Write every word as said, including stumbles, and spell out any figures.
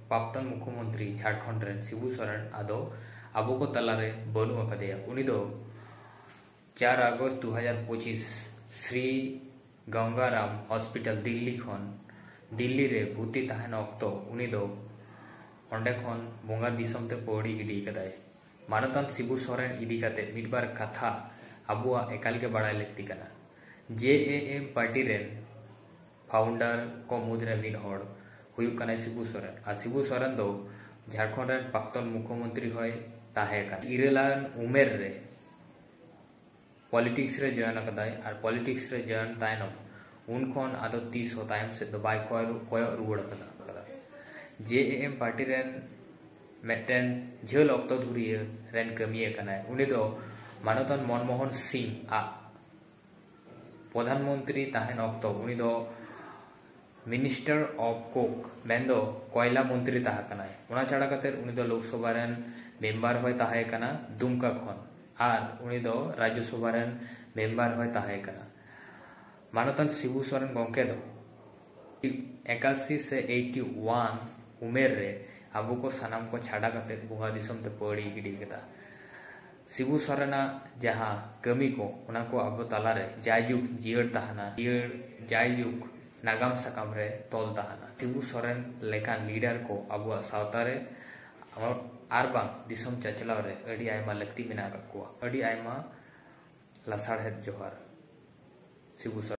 ᱯᱨᱟᱠᱛᱚᱱ ᱢᱩᱠᱷᱭᱚᱢᱚᱱᱛᱨᱤ ᱡᱷᱟᱲᱠᱷᱚᱸᱰ ᱨᱮᱱ ᱥᱤᱵᱩ ᱥᱚᱨᱮᱱ ᱟᱫᱚ ᱟᱵᱚ ᱠᱚ ᱛᱟᱞᱟᱨᱮ ᱵᱟᱹᱱᱩᱜ ᱟᱠᱟᱫᱮᱭᱟ᱾ ᱩᱱᱤ ᱫᱚ ᱪᱟᱨ ᱟᱜᱚᱥᱴ ᱫᱩ ᱦᱟᱡᱟᱨ ᱯᱚᱸᱪᱤᱥ ᱥᱨᱤ ᱜᱚᱝᱜᱟᱨᱟᱢ ᱦᱚᱥᱯᱤᱴᱟᱞ ᱫᱤᱞᱞᱤ ᱠᱷᱚᱱ, ᱫᱤᱞᱞᱤ ᱨᱮ ᱵᱷᱩᱨᱛᱤ ᱛᱟᱦᱮᱱ ᱚᱠᱛᱚ ᱩᱱᱤ ᱫᱚ ᱚᱸᱰᱮ ᱠᱷᱚᱱ ᱵᱚᱸᱜᱟ ᱫᱤᱥᱚᱢ ᱛᱮ ᱯᱟᱹᱣᱲᱤ ᱜᱤᱰᱤ ᱠᱟᱫᱟᱭ᱾ ᱢᱟᱱᱚᱛᱟᱱ ᱥᱤᱵᱩ ᱥᱚᱨᱮᱱ ᱤᱫᱤ ᱠᱟᱛᱮ ᱢᱤᱫ ᱵᱟᱨ ᱠᱟᱛᱷᱟ ᱟᱵᱚᱣᱟᱜ ᱮᱠᱟᱞ ᱜᱮ ᱵᱟᱲᱟᱭ ᱞᱟᱹᱠᱛᱤ ᱠᱟᱱᱟ᱾ ᱡᱮ ᱮ ᱮᱢ ᱯᱟᱨᱴᱤ ᱨᱮᱱ ᱯᱷᱟᱣᱩᱱᱰᱟᱨ ᱠᱚ ᱢᱩᱫᱽᱨᱮ ᱢᱤᱫ ᱦᱚᱲ ᱦᱩᱭᱩᱜ ᱠᱟᱱᱟᱭ ᱥᱤᱵᱩ ᱥᱚᱨᱮᱱ᱾ ᱟᱨ ᱥᱤᱵᱩ ᱥᱚᱨᱮᱱ ᱫᱚ ᱡᱷᱟᱲᱠᱷᱚᱸᱰ ᱨᱮᱱ ᱯᱨᱟᱠᱛᱚᱱ ᱢᱩᱠᱷᱭᱚᱢᱚᱱᱛᱨᱤ ᱦᱚᱸᱭ ᱛᱟᱦᱮᱸ ᱠᱟᱱᱟ᱾ ᱤᱨᱟᱹᱞᱟᱱ ᱩᱢᱮᱨ ᱨᱮ ᱯᱚᱞᱤᱴᱤᱠᱥ ᱨᱮ ᱡᱚᱭᱮᱱ ᱟᱠᱟᱫᱟᱭ᱾ ᱟᱨ ᱯᱚᱞᱤᱴᱤᱠᱥ ᱨᱮ ᱡᱚᱭᱮᱱ ᱛᱟᱭᱱᱚᱢ ᱩᱱ ᱠᱷᱚᱱ ᱟᱫᱚ ᱛᱤᱥ ᱦᱚᱸ ᱛᱟᱭᱚᱢ ᱥᱮᱫ ᱫᱚ ᱵᱟᱭ ᱠᱚᱭᱚᱜ ᱠᱚᱭᱚᱜ ᱨᱩᱣᱟᱹᱲ ᱟᱠᱟᱫᱟ᱾ ᱡᱮ ᱮ ᱮᱢ ᱯᱟᱨᱴᱤ ᱨᱮᱱ ᱢᱤᱫᱴᱮᱱ ᱡᱷᱟᱹᱞ ᱚᱠᱛᱚ ᱫᱷᱩᱨᱤᱭᱟᱹ ᱨᱮᱱ ᱠᱟᱹᱢᱤᱭᱟᱹ ᱠᱟᱱᱟᱭ᱾ ᱩᱱᱤ ᱫᱚ ᱢᱟᱱᱚᱛᱟᱱ ᱢᱚᱱᱢᱳᱦᱚᱱ ᱥᱤᱝ ᱟᱜ ᱯᱨᱚᱫᱷᱟᱱ ᱢᱚᱱᱛᱨᱤ ᱛᱟᱦᱮᱱ ᱚᱠᱛᱚ ᱩᱱᱤ ᱫᱚ ᱢᱤᱱᱤᱥᱴᱟᱨ ᱚᱯᱷ ᱠᱳᱠ, ᱢᱮᱱᱫᱚ ᱠᱚᱭᱞᱟ ᱢᱚᱱᱛᱨᱤ ᱛᱟᱦᱮᱸ ᱠᱟᱱᱟᱭ᱾ ᱚᱱᱟ ᱪᱷᱟᱲᱟ ᱠᱟᱛᱮ ᱩᱱᱤ ᱫᱚ ᱞᱳᱠᱥᱚᱵᱷᱟ ᱨᱮᱱ ᱢᱮᱢᱵᱟᱨ ᱦᱚᱸᱭ ᱛᱟᱦᱮᱸ ᱠᱟᱱᱟ ᱫᱩᱢᱠᱟ ᱠᱷᱚᱱ, ᱟᱨ ᱩᱱᱤ ᱫᱚ ᱨᱟᱡᱽᱡᱚᱥᱚᱵᱷᱟ ᱨᱮᱱ ᱢᱮᱢᱵᱟᱨ ᱦᱚᱸᱭ ᱛᱟᱦᱮᱸ ᱠᱟᱱᱟ᱾ ᱢᱟᱱᱚᱛᱟᱱ ᱥᱤᱵᱩ ᱥᱚᱨᱮᱱ ᱜᱚᱢᱠᱮ ᱫᱚ ᱮᱠᱟᱥᱤ ᱥᱮ ᱮᱭᱤᱴᱤ ᱳᱣᱟᱱ ᱩᱢᱮᱨ ᱨᱮ ᱟᱵᱚ ᱠᱚ ᱥᱟᱱᱟᱢ ᱠᱚ ᱪᱷᱟᱰᱟ ᱠᱟᱛᱮ ᱵᱚᱸᱜᱟ ᱫᱤᱥᱚᱢ ᱛᱮ ᱯᱟᱹᱣᱲᱤ ᱜᱤᱰᱤ ᱠᱮᱫᱟ᱾ ᱥᱤᱵᱩ ᱥᱚᱨᱮᱱᱟᱜ ᱡᱟᱦᱟᱸ ᱠᱟᱹᱢᱤ ᱠᱚ, ᱚᱱᱟ ᱠᱚ ᱟᱵᱚ ᱛᱟᱞᱟᱨᱮ ᱡᱟᱭᱡᱩᱜᱽ ᱡᱤᱭᱟᱹᱲ ᱛᱟᱦᱮᱱᱟ, ᱡᱤᱭᱟᱹᱲ ᱡᱟᱭᱡᱩᱜᱽ ᱱᱟᱜᱟᱢ ᱥᱟᱠᱟᱢ ᱨᱮ ᱛᱚᱞ ᱛᱟᱦᱮᱱᱟ᱾ ᱥᱤᱵᱩ ᱥᱚᱨᱮᱱ ᱞᱮᱠᱟᱱ ᱞᱤᱰᱟᱨ ᱠᱚ ᱟᱵᱚᱣᱟᱜ ᱥᱟᱶᱛᱟ ᱨᱮ ᱟᱨ ᱵᱟᱝ ᱫᱤᱥᱚᱢ ᱪᱟᱪᱞᱟᱣ ᱨᱮ ᱟᱹᱰᱤ ᱟᱭᱢᱟ ᱞᱟᱹᱠᱛᱤ ᱢᱮᱱᱟᱜ ᱟᱠᱟᱫ ᱠᱚᱣᱟ᱾ ᱟᱹᱰᱤ ᱟᱭᱢᱟ ᱞᱟᱥᱟᱲᱦᱮᱫ ᱡᱚᱦᱟᱨ ᱥᱤᱵᱩ ᱥᱚᱨᱮᱱ᱾